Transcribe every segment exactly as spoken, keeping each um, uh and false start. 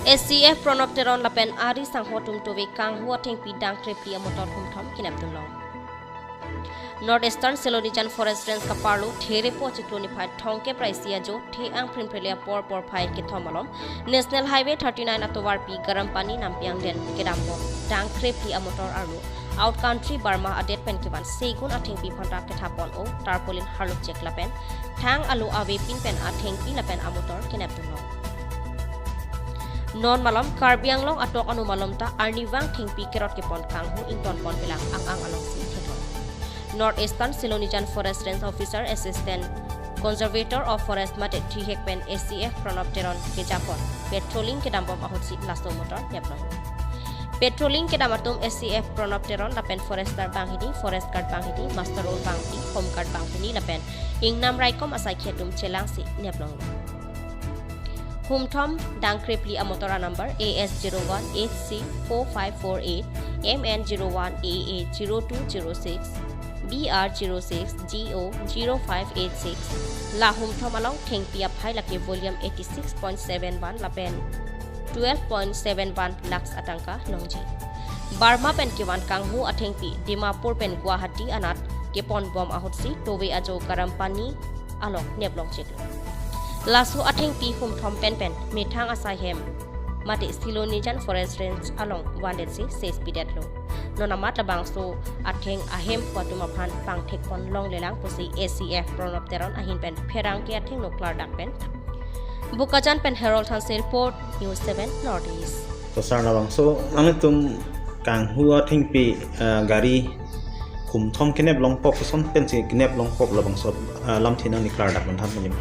A C F Pranab Teron lapen ari sangho atum tove kanghu athengpi dang krephli amotor humthom kenep dunlong. North Eastern Silonijan Forest Range kaparlo therepo chiklo niphai thomkep ra isi ajo the-ang Phrinphre apor porphai kethom along National Highway thirty-nine atovarpi Garampani Nampiang den kedambom dang krephli amotor arlo out country Burma adet pen kevan segun athengpi aphanta kethapon-o tarpaulin harlupchek lapen thang alo avepin pen athengpi lapen amotor kenep dunlong. Non malom Karbi Anglong atok anu malom ta arnivang thengpi kerot kepon kanghu ingtonpon pelang ang-ang alongsi theklong. North Eastern Silonijan Forest Range Officer Assistant Conservator of Forest mate thihek pen A C F Pranab Teron kejapon patrolling kedambom ahutsi laso motor neplong. Patrolling kedam atum A C F Pranab Teron lapen forester banghini, forest guard banghini, muster roll bangpi, home guard banghini lapen ingnam raikom asaikhi atum chelangsi neplong. Humthom dang krephli amotor anumber A S zero one H C four five four eight, M N zero one A A zero two zero six, B R zero six G O zero five eight six. La humthom along thengpi aphai lake volume eighty six point seven one lapen twelve point seven one lakhs atangka longji. Burma pen kevan kanghu athengpi Dimapur pen Guwahati anat keponbom ahutsi tove ajo Garampani along neplongcheklo. Laso athengpi humthom penpen methang asai hem mate Silonijan Forest Range along vandetsi seispidetlo. Non amat labangso atheng ahemphu atum aphan pangthekpon longlelang pusi A C F Pranab Teron ahin pen pherangke athengno klardak pen. Bokajan pen Harold Hanse report, News seven North East. To sir, labangso nanglitum kanghu athengpi, eh, gari humthom kenep longpok, koson pensi kenep longpok labangso, eh, lamthe nangli klardak longthan nangji.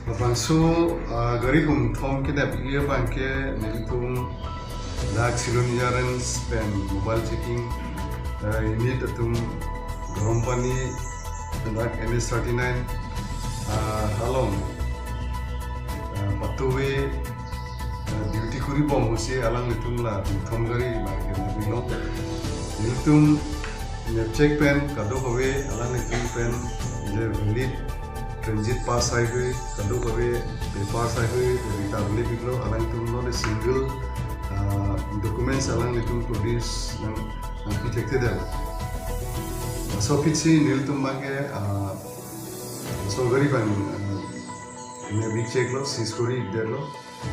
Labangso, eh, gari humthom kenep-i abangke nelitum dak Silonijan Range pen mobile checking, eh, unit atum Garampani dak N H thirty-nine, eh, along, eh, patove eh, duty kori bom ahutsi alanglitum la humthom gari abangke nangpilo. Nelitum nepchek pen kadokave alanglitum pen je valid transit pass haihui, kadokave paper haihui rita avepiklo, alanglitum non a single, ah, documents alanglitum produce nang, nangpi thekthedetlo. Laso apotsi nelitum abangke, ah, laso gari abang, ah, nepcheklo, seize kori detlo.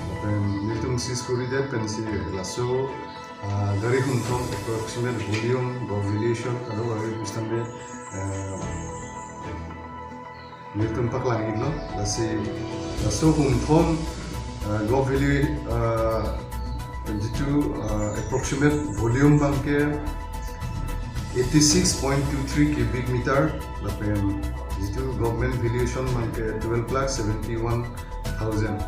Lapen nelitum seize koridet pensi laso, ah, gari humthom approximate volume, gov valuation, kadokave pusitame, ah, nelitum paklang-iklo. Lasi laso humthom, ah, gov value, ah, jitu, ah, approximate volume abangke eighty six point two three cubic meter, lapen jitu government valuation abangke twelve lakh seventy one thousand.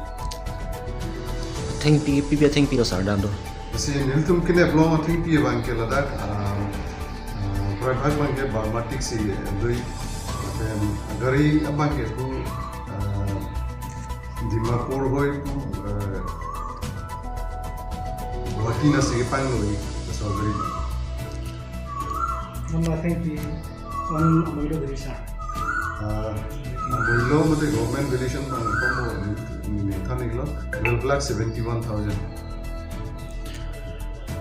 Athengpi, pi pi athengpi lo sir, dam do? Lasi nelitum keneplong athengpi abangke ladak, ah, ah, prabhat abangke Burma tik si dui, lapen gari abangke pu, ah, Dimapur hoi pu, ah, Guwahati anatsi kepanglo, laso gari. Mama athengpi, on amoilo gari sir. Ah, amoilo mate government valuation abang komo ni, ni, ni than-iklo, twelve lakh seventy one thousand.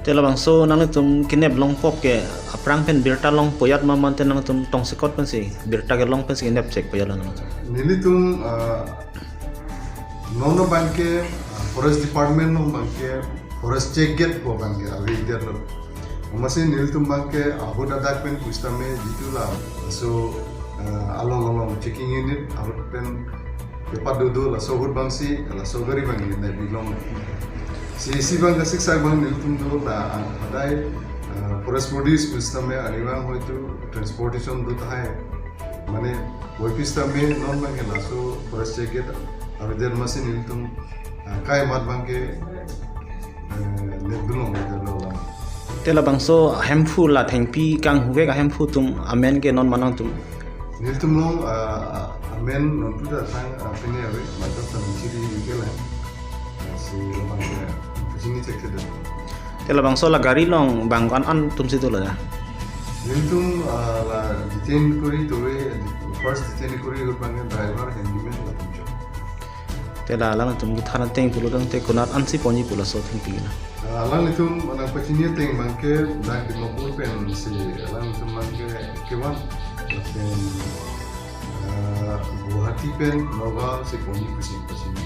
Te labangso nanglitum kenep longpok ke aphrang pen birta longpo ajat ma mate nanglitum tongsekot pensi birta kelong pensi kenep chek po ajat lo nanglitum? Nelitum, ah, non abangke, ah, forest department along abangke forest check gate pu abangke avedetlo. Amatsi nelitum abangke ahut adak pen pusitame jitu laso, ah, along along checking unit ahut pen kepadodo, laso ahut abangsi laso gari abang neli bilong. Si isi abang kasik sak abang nelitum do la, ah, padai, ah, forest produce pusitame arnivang hoitu transportation do tahai. Mane, voi pusitame non abangke laso forest check gate avedet amatsi nelitum, ah, kaimat abangke, eh, nepdunlong avedet lo la. Te labangso ahemphu la thengpi kanghu kehemphu atum amen ke non ma nangtum? Nelitum along, ah, amen non puta thang, ah, pine ave, matok tam chiri ni kelang. Ah, si labangke, ah, chini chekthedet. Te labangso la gari along bang an an atumsi dolo ya? Nelitum, ah, la detain kori tove, first detain kori abangke driver, handyman latum chot. Te la alangtum kethan ateng pulo tangte konat ansi ponji pu laso thengpi na. Ah, alanglitum nangpachini ateng abangke dak Dimapur pensi alanglitum abangke kevan lapen, ah, Guwahati pen Nagaon si ponji pusi pachini.